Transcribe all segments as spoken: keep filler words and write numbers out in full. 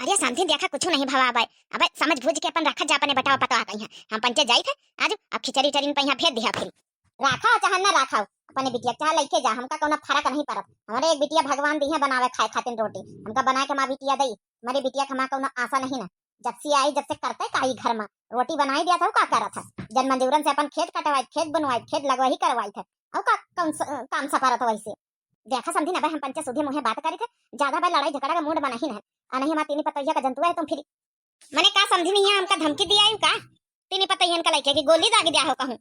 ये समधी देखा कुछ नहीं भवा अबे, अबे समझ बुझ के अपन रखत जा अपने बेटवा पतवा कहीं। हम पंचे जाइत है आज, अब खिचड़ी उचड़ी पे यहाँ फेर दिया फिर। राखा चाहे ना राखा, अपने बिटिया के चाहे लइके जा, हमका कौनो फर्क नहीं पड़त। हमारे एक बिटिया भगवान दी है बनावे खाए खातिर रोटी, हमका बना के माँ बिटिया दई। हमारे बिटिया के माँ कौनो आशा नहीं ना, जब से आई जब से करते का ई घर में रोटी बनाई दिया था, वो का करत है? जन मजूरन से अपन खेत कटवाई, खेत बनवाई, खेत लगवाई करवाई थे, और का कौन स-, काम सपारत वैसे? देखा समधी ना बे, हम पंचे सुधे मुँहे बात करी थे, ज्यादा बे लड़ाई झगड़ा का मूड बना ही नहीं। आ नहीं हमारे तीनी पतोहिया का जंतुआ है तुम फिर। मने का समधी नहीं है, हमका धमकी दिया है का? तीनी पतोहियन का लइके कि गोली दागी दिया हो कहूँ।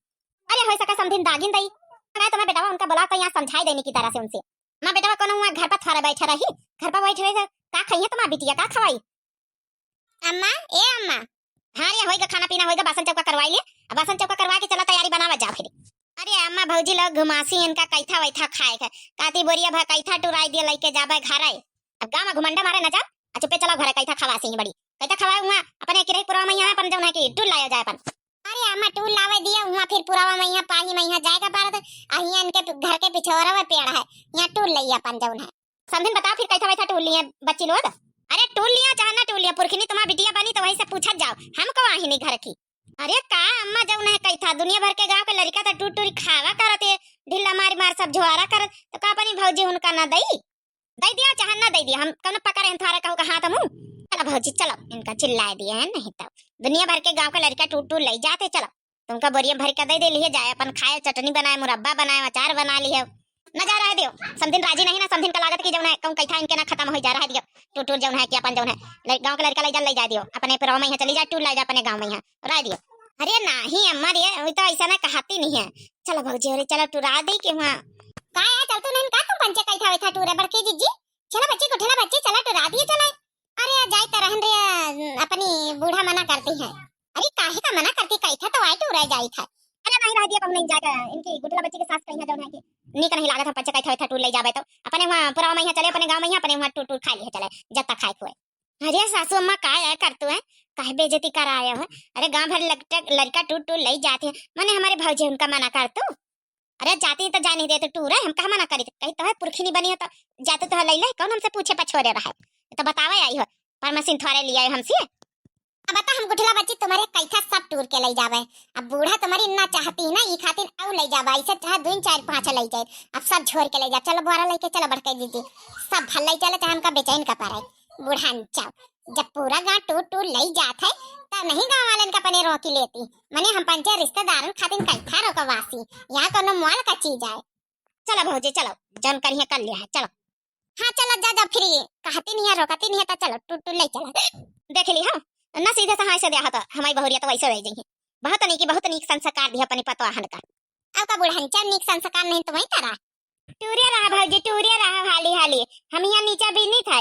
अरे हो सका समधी दागिन दई। मैं तुम्हें बेटवा उनका बुला के यहाँ समझाई देने की तरह से उनसे। माँ बेटवा कोनो हुआ घर पर थोड़ा बैठा रही, घर पर बैठ रही तो का खाइए तुम्हारा बिटिया का खवाई? अम्मा, ए अम्मा। हाँ रे, होइगा खाना पीना होइगा, बासन चौका करवाई ले। अब बासन चौका करवा के चला तैयारी बनावा जा फिर। अरे अम्मा भौजी लोग घुमासी इनका कैथा वैथा खाए के। काती बोरिया भा कैथा टुराई दिया लइके जाबे घरे। अब गाँव में घुमंडा मारे न जा। आ चुपे चला घरे कैथा खवासी ही बड़ी। कैथा खवाए हुआ अपने किरे पुरवा में यहाँ अपन जौन है कि टूल लाया जाए अपन। अरे अम्मा टूल लावे दिया हुआ फिर पुरवा में यहाँ पानी में यहाँ जाएगा पारत। आ हियाँ इनके घर के पिछोरा में पेड़ है। यहाँ टूल लइया अपन जौन है। समधिन बताओ फिर कैथा वैथा टूल लिए बच्ची लोग? अरे टूल लिया चाहे ना टूल लिया, पुरखिनी तुम्हार बिटिया बनी तो वही से पूछत जाओ, हमको आहिनी घर की। अरे का अम्मा जौन है कैथा दुनिया भर के गाँव के लड़का तो टूट टूरी खावा करत है, ढिल्ला मारी मार सब झोरा करत, तो का अपनी भौजी उनका ना दई? दई दिया चाहे ना दई दिया, हम कौन पकड़े हैं थारे कहू का हाथ मुँह? चलो भौजी चलो, इनका चिल्लाए दिए हैं नहीं तो दुनिया भर के गाँव के लड़का टूट टूट लई जाते, चलो। तुमका बोरिया भर के दे दे लिहे जाए, अपन खाए, चटनी बनाए, मुरब्बा बनाए, अचार बना लिहे। न जा रहे दियो, समधिन राजी नहीं ना, समधिन का लागत कि जौन है कहूँ कैथा इनके ना खत्म हो जा रहा है दियो। टूट टूट जौन है कि अपन जौन है लड़-, गाँव के लड़का ले जा, ले जा दियो, अपने पुरवा में यहाँ चली जा, टूर ले जा अपने गाँव में यहाँ रह दियो। अरे नहीं अम्मा रे, वो तो ऐसा ना कहती नहीं है। चलो भौजी, अरे चलो टुरा दे के हुआ। का है, चल तू नहीं का तुम पंचे कैथा वैथा टूरे बड़के जिज्जी? चलो बच्ची, गुठला बच्ची, चलो टुरा दिए चले। अरे जाई त रहन रे, अपनी बूढ़ा मना करती है। अरे काहे का मना करती, कैथा तो आई टूरे जाई था। अरे नहीं रह दिया, कहूँ नहीं जाएगा, इनकी गुठला बच्ची के सास कहीं जौन है कि नीक नहीं लागत है पंचे कैथा वैथा टूर ले जाबे तो। अपने हुआ पुरवा में यहाँ चले, अपने गाँव में यहाँ, अपने हुआ टूर टूर खा लिए चले, जब तक खाए खुए। अरे सासू अम्मा का है करतू है, काहे बेइज्जती कराए हो? अरे गाँव भर लड़का टूर टूर लई जाती है, मने हमारे भौजी उनका मना करतू? अरे जाती तो जाए नहीं देते टूर है, हम कहाँ मना करी? कहीं तो है पुरखिनी बनी है तो जाते तो है लई ले, कौन हमसे पूछे पछोरे रहा है? ये तो बतावे आई हो, परमसिन थोड़े लिया है हमसे। अब बता हम गुठला बच्ची तुम्हारे कैथा सब टूर के लई जावे। अब बूढ़ा तुम्हारी ना चाहती है ना, ई खातिर अउ लई जावे, ऐसे चाहे दो चार पाँच लई जाए, अब सब झोर के लई जा। चलो बोरा लेके चलो बड़के दीदी, सब भर लई चले, चाहे हमका बेचैन का पड़े। बूढ़ा अंचा, जब पूरा गाँव टूर टूर लई जात है, तब नहीं गाँव वालन का अपने रोकी लेती। मने हम पंचे रिश्तेदारन खातिर कैथा रोकवासी, यहाँ कोनो मोल का चीज आए। चलो भौजी चलो, जौन करिए कर लिया है, चलो। हाँ चलो जा जा, फिर कहती नहीं है, रोकती नहीं है, तो चलो टूर टूर लई चला। देख ली हो ना, सीधे से हाँ से दिया हो तो हमारी बहुरिया तो वैसे रह जाइए। बहुत नीक, बहुत नीक संस्कार दिया अपनी पतवाहन का। अब का बुढ़ानी चल नीक संस्कार नहीं तो वही तरह। टूरे रहा भौजी, टूरे रहा हाली हाली, हम यहाँ नीचा बीनी था।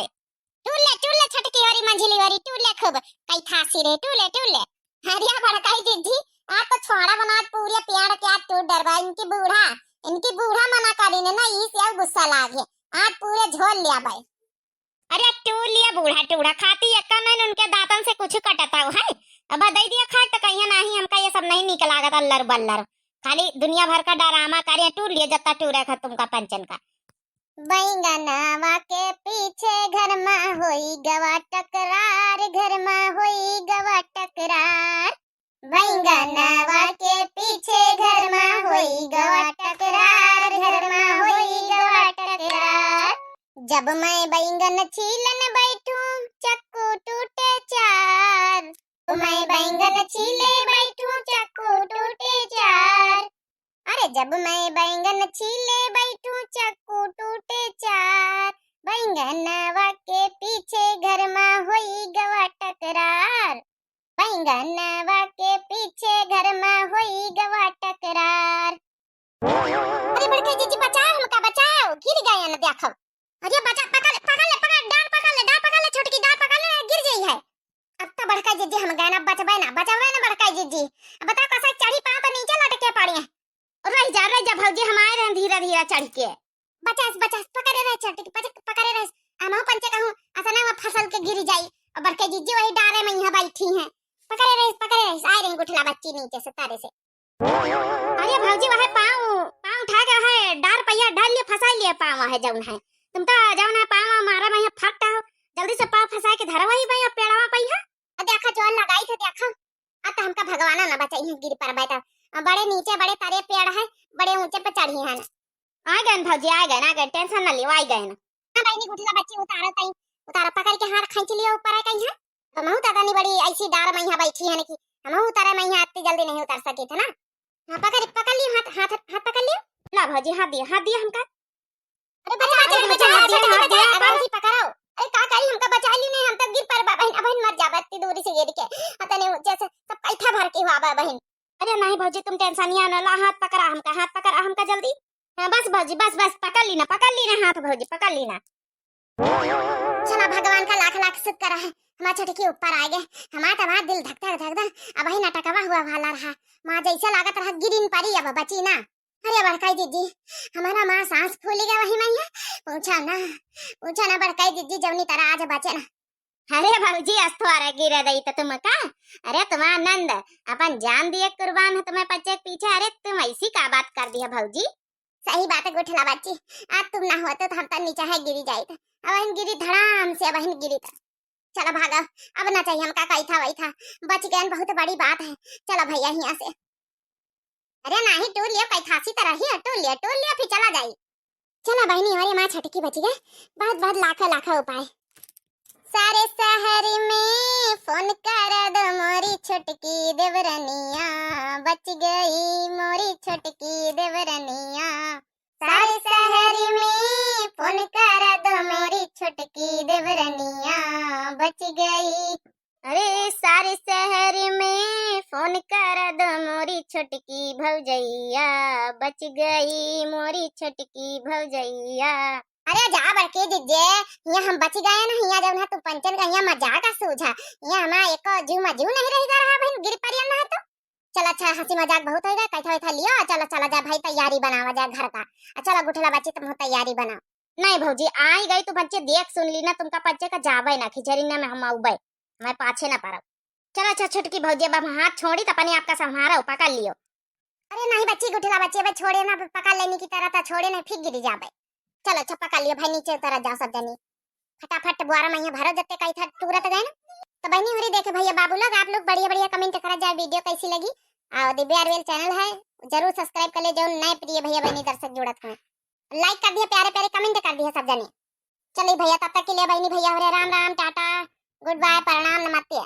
टूले टूले छोटकी होरी मंझली होरी टूले खूब, कैथा सी रे टूले टूले। अरे बड़काई जिज्जी, आप तो छोड़ा बनात पूरे पेड़ के आज टूर डरबा, इनकी बूढ़ा, इनकी बूढ़ा मना करी ने ना, इस यार गुस्सा लागे, आज पूरे झोल लिया भाई। अरे टूर लिया बूढ़ा टूढ़ा खाती एक्का नहीं उनके दांतन से कुछ कटता है। अब दे दिया खाए तो कहिए नहीं हमका ये सब नहीं निक लागत अल्लर बल्लर। खाली दुनिया भर का डरामा करे टूर लिया जत्ता टूरे खा तुमका पंचन का। बैंगनवा के पीछे घर मा होई गवा टकरार, घर मा होई गवा टकरार। बैंगनवा के पीछे घर मा होई गवा टकरार, घर मा होई गवा टकरार। जब मैं बैंगन छीलन बैठूं, चक्कू टूटे चार। मैं बैंगन छीले बैठूं, चक्कू टूटे चार। अरे जब मैं बैंगन छीले बैठूं, चक्कू टूटे चार। बैंगनवा के पीछे घर मा होई गवा टकरार। बैंगनवा के पीछे घर मा होई गवा टकरार। अरे बड़का जीजी बचाओ हमका, बचाओ, गिर गए न देखो। अरे बचा, पकड़, पकड़ ले, पकड़, डार पकड़ ले, डार पकड़ ले छोटकी, डार पकड़ ले, गिर जाई है। अब तो बड़का जीजी हम गए ना, बचबे ना, बचबे ना बड़का जीजी। अब बताओ कैसे चढ़ी पाँव तो नीचे लटके पड़ी है। रह जा, रह जा भौजी, हम आए रहे धीरे धीरे चढ़ के। बचास, बचास, पकड़े रहे छोटकी, पच-, पकड़े रहे। अमहू पंचे कहूँ, ऐसा ना हुआ फसल के गिर जाई। और बड़के जीजी वही डारे में यहाँ बैठी हैं। पकड़े रहे, पकड़े रहे, आए रहे गुठला बच्ची नीचे से तारे से। अरे भौजी, वह पाँव, पाँव उठा के वह डार पहिया डाल लिए, फंसा लिए पाँव वह जौन है। तुम तो जौन है पाँव मारा में यहाँ फट हो, जल्दी से पाँव फंसा के धरो वही में यहाँ भगवान ना बचाई है, गिर परबै तब। बड़े नीचे, बड़े तरे पेड़ है, बड़े ऊंचे पे चढ़ी है ना। आ गए भौजी, आ गए, आ गए, tension ना लियो, आ गए ना। हाँ बहिनी, गुठला बच्ची उतारो तई, उतारो, पकड़ के हाथ खींच लियो ऊपर है कहीं है। हमहू तो तनी बड़ी ऐसी डार में यहाँ बैठी है ना कि हमहू उतारे में यहाँ इतनी जल्दी नहीं उतर सकी थे ना। हाँ, पकड़, पकड़ लियो हाथ, हाथ, हाथ पकड़ लियो। ला भौजी, हाथ दिया, हाथ दिया हमका। अरे बचा, अरे बचा, बचा, बचा, हाथ दिया, बचा, हाथ दिया, अरे बचा। भौजी पकड़ो। अरे का करी, हमका बचा ली नहीं, हम तो गिर पर बहिन, बहिन मर जाबे इतनी दूरी से गिर के। अतने ऊंचे से सब कैथा भर के हुआ बा बहिन। अरे नहीं भौजी, तुम tension ना ला, हाथ पकड़ा हमका, हाथ पकड़ा हमका जल्दी। हाँ, बस भौजी, बस, बस, पकड़ ली ना, पकड़ ली ना हाथ भौजी, पकड़ ली ना। चला, भगवान का लाख लाख शुक्र है, हमार छोटकी ऊपर आ गए। हमार तो हमार दिल धक धक धक धक, अब वही नटकवा हुआ वाला रहा। माँ जैसे लागत रहा गिरिन परी, अब बची ना। अरे बड़काई दीदी, हमारा माँ सांस फूली गया वही मैया। पूछा ना, पूछा ना बड़काई दीदी, जौनी तरह आज बचे ना। अरे भौजी, अस थोड़ा गिरे दई तो तुम का? अरे तुम्हार नंद अपन जान दिए कुर्बान है तुम्हें बच्चे के पीछे। अरे तुम ऐसी का बात कर दी है भौजी? सही बात है गुठला बच्ची, आज तुम ना होते तो हम तो नीचे है गिरी जाइत। अब हम गिरी धड़ाम से, अब हम गिरी था। चलो भागो, अब ना चाहिए हमका कई था वही था, बच गए बहुत बड़ी बात है। चलो भैया यहाँ से। अरे नाही, टूर लियो, कैथासी तरह ही है, टूर लियो, टूर लियो, फिर चला जाई। चला बहिनी, अरे माँ छटकी बच गए, बहुत बहुत लाखों लाखों उपाय। सारे शहर में फोन कर दो मोरी छुटकी देवरनिया, बच गई मोरी छुटकी देवरनिया। सारे शहर में फोन कर दो मोरी छुटकी देवरनिया, बच गई। अरे सारे शहर में फोन कर दो मोरी छुटकी भौजैया, बच गई मोरी छुटकी भौजैया। अरे जा बड़के जिज्जे, यहाँ हम बच गए ना, यहाँ जब ना तू पंचन का यहाँ मजाक आ सूझा, यहाँ हमारा एको जीव में जीव नहीं रह जा रहा बहन, गिर परियन ना तो। चल अच्छा, हंसी मजाक बहुत होइगा, कैथा वैथा लियो, चलो चला जा भाई, तैयारी बनावा जा घर का। आ चलो गुठला बच्ची, तुम तैयारी बनाओ। नहीं भौजी, आई गई तू बच्चे, देख सुन ली ना, तुमका बच्चे का जावे ना, खिचड़ी ना में हम आउबे, मैं पाछे ना परब। चलो अच्छा छोटकी भौजी, अब हम हाथ छोड़ी तो अपने आप का संभारो, पकड़ लियो। अरे नहीं बच्ची, गुठला बच्ची, अब छोड़े ना, पकड़ लेने की तरह तो छोड़े ना, फिर गिर जाबे। चलो अच्छा पकड़ लियो भाई, नीचे उतर जाओ सब जनी। फटाफट बुआरा में यहाँ भरो, जत्ते कही था तुरत गए ना। तो बहनी होरी देखे भैया बाबू लोग, आप लोग बढ़िया बढ़िया comment करा जाए, video कैसी लगी। और दिव्या अरवेल channel है, जरूर subscribe कर ले, जो नए प्रिय भैया बहनी दर्शक जुड़त हैं, like कर दिया, प्यारे प्यारे comment कर दिया सब जने। चलिए भैया, तब तक के लिए बहनी भैया होरे राम राम, टाटा, good bye, प्रणाम, नमस्ते।